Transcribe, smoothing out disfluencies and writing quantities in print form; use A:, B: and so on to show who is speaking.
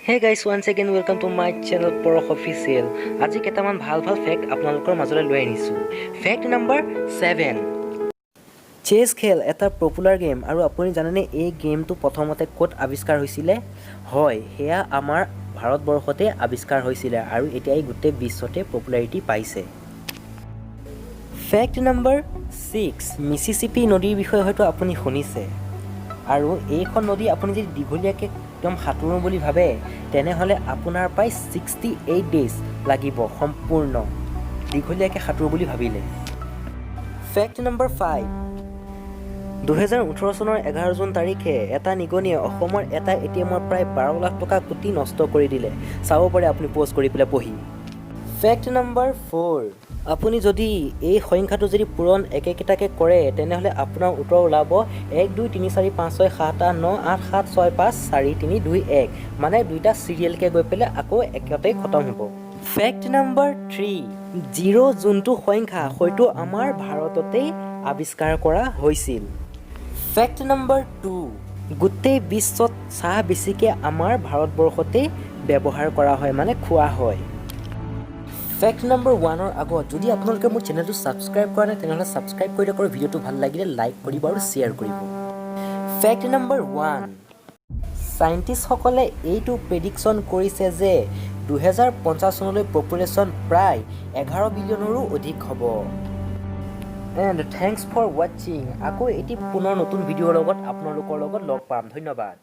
A: Hey guys, once again welcome to my channel, Parash official. আজি কেইটামান ভাল ভাল ফেক্ট আপোনালোকৰ মাজলৈ লৈ আনিছোঁ। ফেক্ট নাম্বাৰ 7, চেছ খেল এটা পপুলাৰ গেম। আৰু আপুনি জানেনে এই গেমটো প্ৰথমতে ক'ত আৱিষ্কাৰ হৈছিলে? হয়, সেয়া আমাৰ ভাৰতবৰ্ষতে আৱিষ্কাৰ হৈছিলে আৰু এতিয়া এই গোটেই বিশ্বতে পপুলাৰিটি পাইছে। ফেক্ট নম্বৰ 6, মিচিচিপি নদীৰ বিষয়ে হয়তো আপুনি শুনিছে। আৰু এইখন নদী আপুনি যদি দীঘলীয়াকৈ একদম সাঁতোৰো বুলি ভাবে, তেনেহ'লে আপোনাৰ প্ৰায় 68 ডেইজ লাগিব সম্পূৰ্ণ দীঘলীয়াকৈ সাঁতোৰো বুলি ভাবিলে। ফেক্ট নম্বৰ 5, 2018 চনৰ 11 জুন তাৰিখে এটা নিগনিয়ে অসমৰ এটা এটিএমৰ প্ৰায় 12 লাখ টকা কুটি নষ্ট কৰি দিলে। চাব পাৰে আপুনি প'জ কৰি পেলাই পঢ়ি। ফেক্ট নম্বৰ 4, আপুনি যদি এই সংখ্যাটো যদি পূৰণ একেকেইটাকে কৰে, তেনেহ'লে আপোনাৰ উত্তৰ ওলাব 1, 2, 3, 4, 5, 6, 7, 8, 9, 8, 7, 6, 5, 4, 3, 2, 1। মানে দুইটা চিৰিয়েলকৈ গৈ পেলাই আকৌ একেটাই খতম হ'ব। ফেক্ট নম্বৰ 3, জিৰ' যোনটো সংখ্যা, হয়তো আমাৰ ভাৰততেই আৱিষ্কাৰ কৰা হৈছিল। ফেক্ট নম্বৰ 2, গোটেই বিশ্বত চাহ বেছিকৈ আমাৰ ভাৰতবৰ্ষতেই ব্যৱহাৰ কৰা হয়, মানে খোৱা হয়। ফেক্ট নম্বৰ 1ৰ আগত যদি আপোনালোকে মোৰ চেনেলটো ছাবস্ক্ৰাইব কৰা নাই, তেনেহ'লে ছাবস্ক্ৰাইব কৰি দিয়ক আৰু ভিডিঅ'টো ভাল লাগিলে লাইক কৰিব আৰু শ্বেয়াৰ কৰিব। ফেক্ট নম্বৰ 1, চাইণ্টিষ্টসকলে এইটো প্ৰেডিকশ্যন কৰিছে যে 2050 চনলৈ পপুলেশ্যন প্ৰায় 11 বিলিয়নৰো অধিক হ'ব। And thanks for watching. আকৌ এটি পুনৰ নতুন ভিডিঅ'ৰ লগত আপোনালোকৰ লগত লগ পাম। ধন্যবাদ।